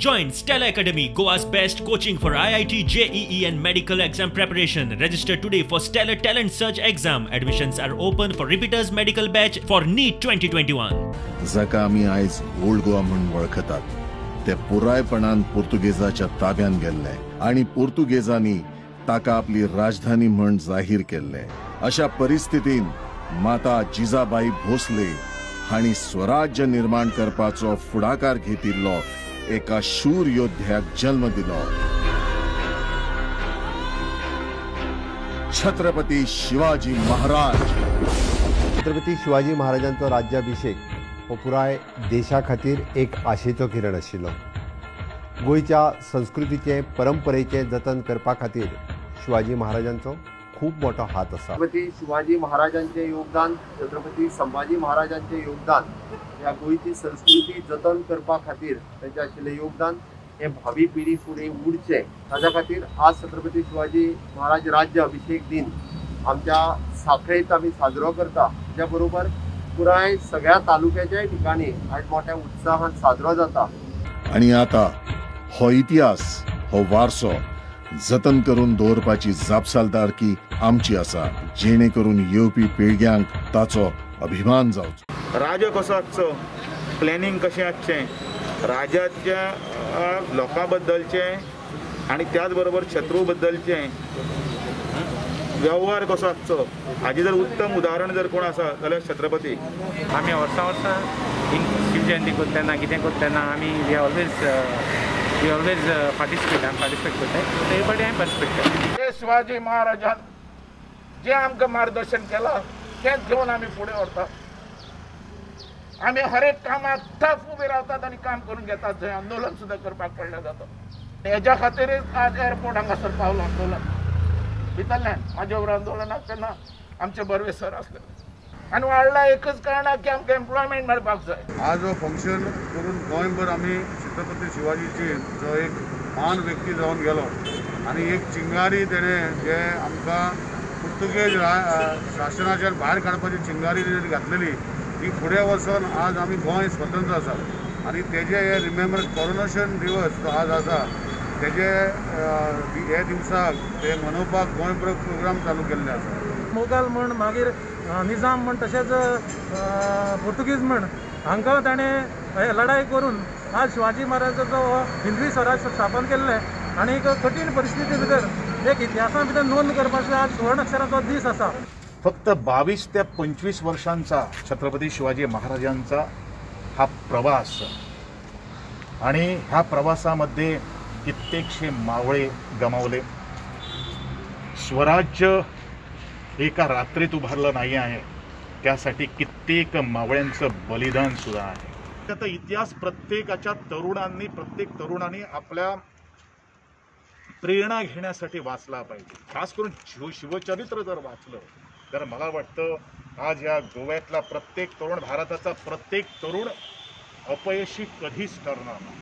Join Stellar Academy, Goa's best coaching for IIT, JEE and medical exam preparation. Register today for Stellar Talent Search exam. Admissions are open for repeaters medical batch for NEET 2021. जाका आमी आयज old Goa म्हूण वळखतात ते पुरायपणान पुर्तुगेजाच्या ताब्यान गेल्ले आनी पुर्तुगेजांनी ताका आपली राजधानी म्हूण जाहीर केल्ले. अशा परिस्थितीन माता जिजाबाई भोसले हांणी स्वराज्य निर्माण करपाचो फुडाकार घेतिल्लो एका शूर योद्ध्याक जन्म दिलो. छत्रपती शिवाजी महाराज. छत्रपती शिवाजी महाराजांचो राज्याभिषेक हो पुराय देशा खातीर एक आशेचो किरण आशिल्लो. गोंयच्या संस्कृतीचें परंपरेचें जतन करपा खातीर शिवाजी महाराजांचो खूब मोठो हात आसा. छत्रपती शिवाजी महाराजांचें योगदान, छत्रपती संभाजी महाराजांचें योगदान, ह्या गोंयची संस्कृती जतन करपा खातीर तांचें आशिल्लें योगदान हें भावी पिढी फुडें उरचें ताच्या खातीर आज छत्रपती शिवाजी महाराज राज्य अभिषेक दिन आमच्या साखळेंत आमी साजरो करता. ताच्या बरोबर पुराय सगळ्या तालुक्याच्या ठिकाणी आज मोठ्या उत्साहान साजरो जाता. आनी आतां हो इतिहास, हो वारसो जतन करून दवरपाची जापसालदारकी आमची आसा, जेणे करून येवपी पिळग्यांक ताचो अभिमान जावचो. राजा कसो आसचो, प्लॅनिंग कशें आसचें, राजाच्या लोकां बद्दलचें आनी त्याच बरोबर शत्रू बद्दलचें वेव्हार कसो आसचो हाजें जर उत्तम उदाहरण जर कोण आसा जाल्यार छत्रपती. आमी वर्सां वर्सां शिवजयंती करता तेन्ना कितें करता तेन्ना आमी we always participate, आमी पार्टिसिपेट करताय. ते फावटी हांवें पार्टिसिपेट केलें. शिवाजी महाराजान जें आमकां मार्गदर्शन केलां तेंच घेवन आमी फुडें व्हरतात. आमी हर एक कामाक टफ उबे रावतात आनी काम करून घेतात. जंय आंदोलन सुद्दां करपाक पडलें जाता. हेज्या खातीरच आज एअरपोर्ट हांगासर पावलो आंदोलन भितरल्यान. म्हाजे बरोबर आंदोलनाक तेन्ना आमचे बर्वे सर आसले आनी वाडला एकच कारणाक की आमकां एम्प्लॉयमेंट मेळपाक जाय. आज हो फंक्शन करून गोंयभर आमी छत्रपती शिवाजीची जो एक महान व्यक्ती जावन गेलो आनी एक चिंगारी तेणें जे आमकां पुर्तुगेज शासनाच्यान भायर काडपाची चिंगारी तेणें घातलेली ती फुडें वचून आज आमी गोंय स्वतंत्र आसा आनी तेजे हे रिमेम्बर कॉरोनेशन दिवस जो आज आसा तेजे हे दिवसाक ते मनोवपाक गोंयभर प्रोग्राम चालू केल्ले आसा. मोगल म्हण, मागीर निजाम म्हण, तशेंच पुर्तुगीज म्हण हांकां ताणें लढाई करून आज शिवाजी महाराजाचो हिंदवी स्वराज्य स्थापन केल्लें आनी एक कठीण परिस्थिती भितर एक इतिहासा भितर नोंद करपाचो आज सुवर्ण अक्षराचो दीस आसा. फक्त 22 ते 25 वर्षांचा छत्रपती शिवाजी महाराजांचा हा प्रवास आणि ह्या प्रवासामध्ये कित्येकशे मावळे गमावले. स्वराज्य एका रात्रीत उभारलं नाही आहे, त्यासाठी कित्येक मावळ्यांचं बलिदान सुद्धा आहे. आता इतिहास प्रत्येकाच्या तरुणांनी, प्रत्येक तरुणांनी आपल्या प्रेरणा घेण्यासाठी वाचला पाहिजे. खास करून शिवचरित्र जर वाचलं तर मला वाटतं आज या गोव्यातला प्रत्येक तरुण, भारताचा प्रत्येक तरुण अपयशी कधीच ठरणार नाही.